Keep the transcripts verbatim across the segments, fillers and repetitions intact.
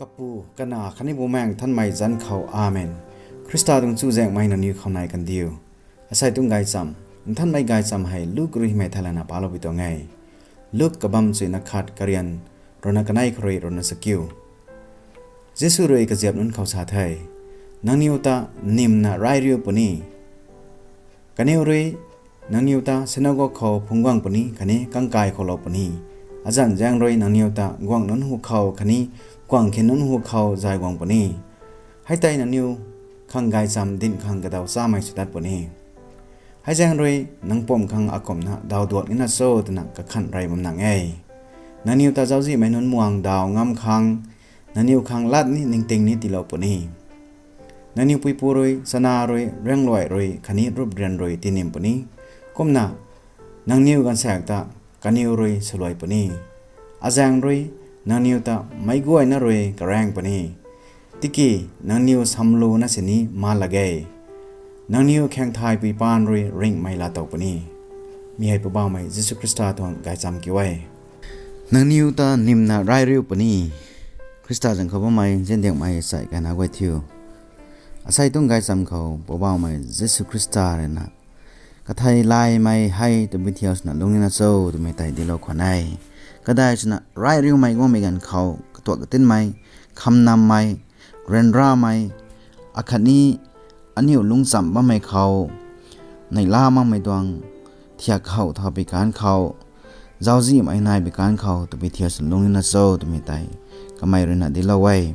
Kapu, Kanac khatni Bumaengh Nthanmei zanc khou, Amen. Khrista tuang chuzaenghmei nangniw khou nai kandiu. Asei tuang gaychamv, nthanmei gaychamv hei Luk rui hymei thaylana paloupui tuang e. Luk kabamv chuina khat, karian ruhna kanei khou rui ruhna chakiu. Jisu rui kaziap nunc khou sa the, Nangniw ta nimna rairiu puni. Kaniw rui nangniw ta sinagog khou phungc guang puni khatni kangkai khou lou puni. Azanc zaeng rui nangniw ta guangh nunc hu khou khatni guangh khin nunc hu khou zay guang puni. Hei tei nangniw khang gaychamv dinc khang kadaw chamei sw dat puni. Hei zaeng rui nang pumc khang akumhna daw duak nina cho twna kakhanh rey bam nang e. Nangniw ta zauczihmei nunc muang daw ngam khang nangniw khang lat ni ningting ni tiilou puni. Nangniw puipu rui, chana rui, riangluai rui khatni rup rian rui tinim puni. Kumna nangniw gaanvsaekc ta kaniw rui swluai puni. Azaeng rui nangniw ta meic guayna rui karaeng puni. Tiki nangniw samluna sini ma lak ge. Nangniw khaengthay pui paan rui ringhmei laatow puni. Mi hei Poubauhmei Jisu Khrista tuang gaychamv kiu e. Nangniw ta nimna rairiu puni. Khrista zaeng khou bammei nziandiakmei chai kaina guay thiu, asei tuang gaychamv khou Poubauhmei Jisu Khrista ruina kathei laymei hei tabui thiu swna lungc nina cho twmei tei dinclou khwan e. Kadai swna rairiumei guangmei ganv khou katuak katinmei, khamnammei, ryanramei, akhatni aniu lungcchamv bammei khou neihla makmei tuang thiak how thau pui kanv khou zauczihmei nai pui kanv khou tabui thiu swna lungc nina cho twmei tei kamei ruina dinclou e.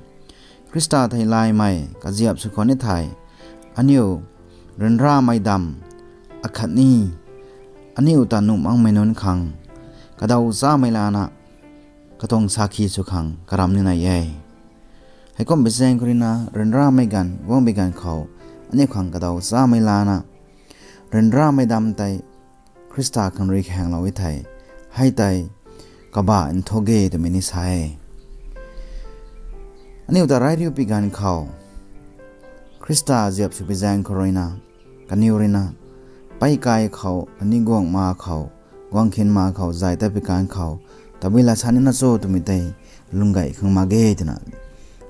Khrista thei laymei kaziap sw khwan ni thei, aniu ryanramei damv akhatni aniu ta nuh makmei nunc khang kadaw chamei lana katuang sakhi sw khang karam ni nai e. Heikumbi zaeng khou ruina ryanramei ganv guangbi ganv khou aniu khang kadaw chamei lana ryanramei damv tei Khrista khang rui khaenglou e thei, hei tei kabah nthuak ge twmei ni sa e. Aniu ta rairiu pui ganv khou Khrista ziap sw pui zaeng khou ruina, kaniw ruina peikai khou khatni guangh ma khou, guangh khin ma khou zay tat pui kanv khou tabui la sa nina cho twmei tei lung gay khang mak ge twna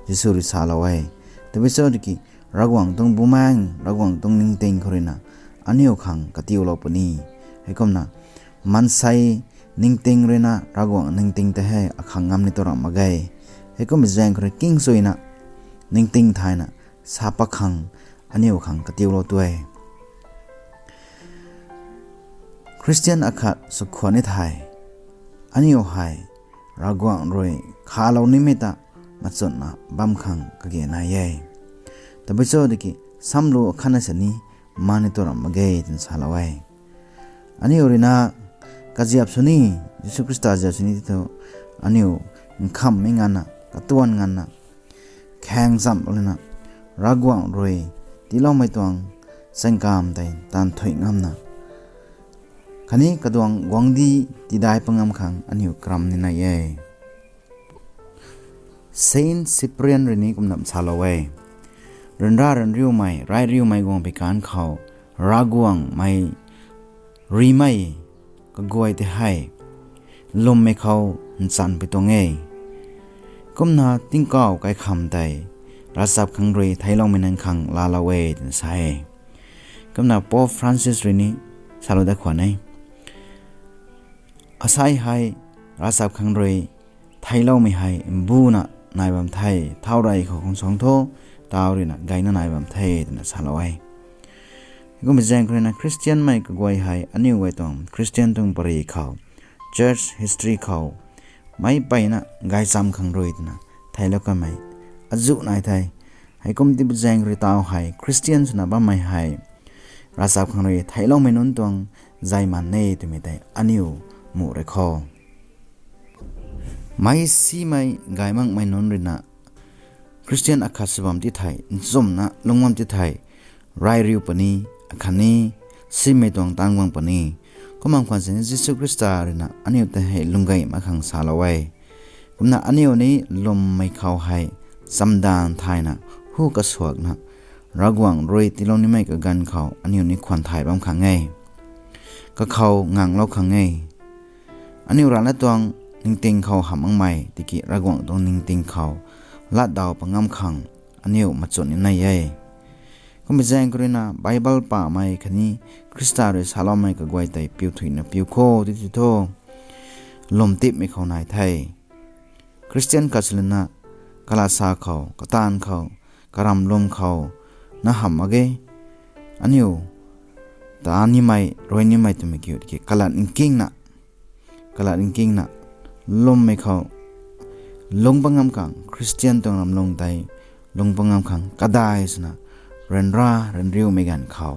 Jisu rui salou e. Tabui cho tiki Ravguangc tuang Bumaengh, Ravguangc tuang ningting khou ruina aniu khang katiulou puni. Heikumna maansei ningting ruina Ravguangc ningting tei hei akhang ngam ni tu ramh mak ge. Heikumbi zaeng khou rui kingchuina ningting thayna sa pat khang aniu khang katiulou tu e. Khristian akhat sw khwan ni thei, aniu hei Ravguangc rui khalou nimei ta machunna bam khang kage nai e. Tabui cho tiki samlu akhatna sini ma ni tu ramh mak ge twna salou e. Aniu ruina kaziap sw ni, Jisu Khrista ziap sw ni ti thu, aniu nkhamhmei nganvna, katuan nganvna, khaeng chamh ruina Ravguangc rui tiiloumei tuang chaengkamv tei taanv thuy ngamna khatni kaduang guangcdic tidai pat ngam khang aniu karam ni nai e. Saint Cyprian rui ni kumna salou e: Ryanra ryanriumei, rairiumei guang pui kanv khou Ravguangcmei ruimei kaguay tei hei lwmmei khou nchanpui tuang e. Kumna tingkauh kaikham tei ravchap khang rui theicloumei nunc khang laalou e twna sa e. Kumna Pope Francis rui ni salou dat khwan e: Asei hei ravchap khang rui theicloumei hei mbuna nai bam the, thaurey khou khang suang thu, tau ruina gayna nai bam the twna salou e. Kumbi zaeng khou ruina Khristianmei kaguay hei aniu guay tuang Khristian tuang pary khou, church history khou meic mpeyna gaychamv khang rui twna theiclou kanmei azuh nai the. Heikum tibi zaeng rui tau hei Khristian swna bammei hei ravchap khang rui theicloumei nunc tuang zay man e twmei tei aniu muh rui kho. Meic simei gay makmei nunc ruina Khristian akhat sw bam ti thei, nchumhna lungc bam ti thei, rairiu puni, akhatni simei tuang taanv guang puni. Kumna khwan sini Jisu Khrista ruina aniu ta hei lung gay mak khang salou e. Kumna aniu ni lwmmei khou hei chamdanv thayna, hu kasuakna, Ravguangc rui tiilou nimei kaganv khou aniu ni khwan thay bam khang e. Kakhou nganglou khang e. Aniu rana tuang ningting khou hamh makmei tiki Ravguangc tuang ningting khou latdaw pangam khang aniu machun ni nai e. Kumbi zaeng khou ruina Bible pamei khatni Khrista rui saloumei kaguay tei piu thuina piu kho ti ti thu, lwm tipmei khou nai the. Khristian khat swlana kalasa khou, kataanv khou, karamlum khou na hamh mak ge. Aniu ta nimei, rui nimei twmei kiu ki kalat nkingna, kalat nkingna lwmmei khou lung pangam khang, Khristian tuang ramlung tei lung pangam khang kadai swna ryanra ryanriumei ganv khou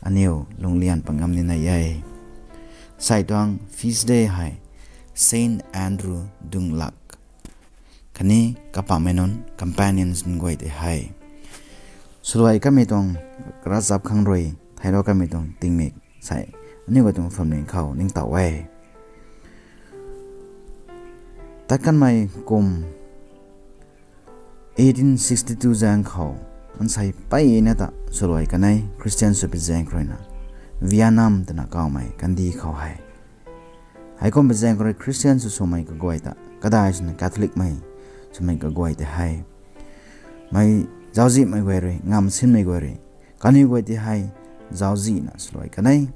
aniu lunglian pangam ni nai e. Sei tuang feast day hei Saint Andrew Dunglag khatni kapamei nunc, companions nunc guay tei hei swluai kamei tuang ravchap khang rui theilou kamei tuang tingmik sei aniu guay tuang phuamling khou ningtow e. Tat kanmei kum eighteen sixty-two zaeng khou, mansei mpeyna ta swluai kan e, Khristian swpi zaeng khou ruina Vietnam twna kawmei kandih khou hei. Heikumbi zaeng khou rui Khristian sw swmei kaguay ta kadai swna Catholicmei swmei kaguay tei hei, mei zauczihmei guay rui, ngamv sinmei guay rui, kaniw guay tei hei zauczihna swluai kan e.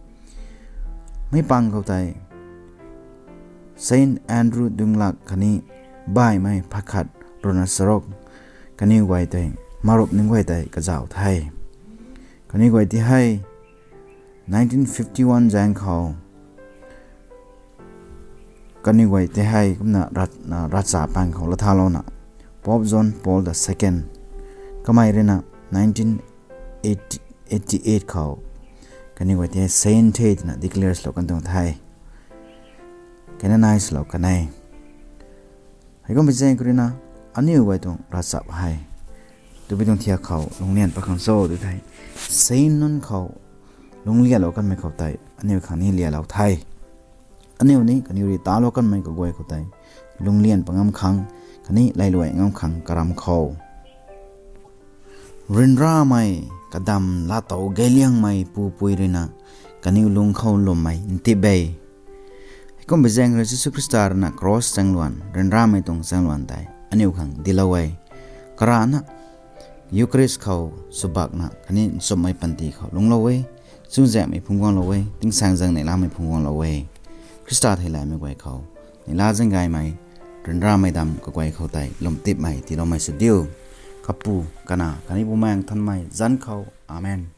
Mei pang khou tei Saint Andrew Dunglag khatni baihmei phay khat runa charuk kaniw guay tei, marup nunc guay tei kazauh the. Kaniw guay tei hei nineteen fifty-one zaeng khou kaniw guay tei hei kumna ravchap pang khou lathalouna Pope John Paul the Second kamei ruina nineteen eighty-eight khou kaniw guay tei hei saint the twna declare swlou kan tuang the. Canonize swlou kan e. Heikumbi zaeng khou ruina aniu guay tuang ravchap hei tabui tuang thiak khou lunglian pat khang cho tu thei, saint nunc khou lunglianlou kanmei khou tei aniu khang ni lianlou the. Aniu ni kaniw rui talou kanmei kaguay khou tei lunglian pangam khang khatni lailuai ngam khang karam khou ryanramei, kadam lattow gayliangmei pupui ruina kaniw lung khou lwmmei ntip e. Heikumbi zaeng rui Jisu Khrista ruina cross chaengluan, ryanramei tuang chaengluan tei aniu khang dinclou e. Karana Eucharist khou swbakna khatni nchumhmei panty khou lungclou e. Chuzaenghmei phungc guanglou e, tingsaengzaeng neihlamei phungc guanglou e. Khrista theihlaymei guay khou neihla zaeng gaymei, ryanramei dam kaguay khou tei lwm tipmei tiiloumei sw diu. Kapu, Kanac khatni Bumaengh Nthanmei zanc khou. Amen.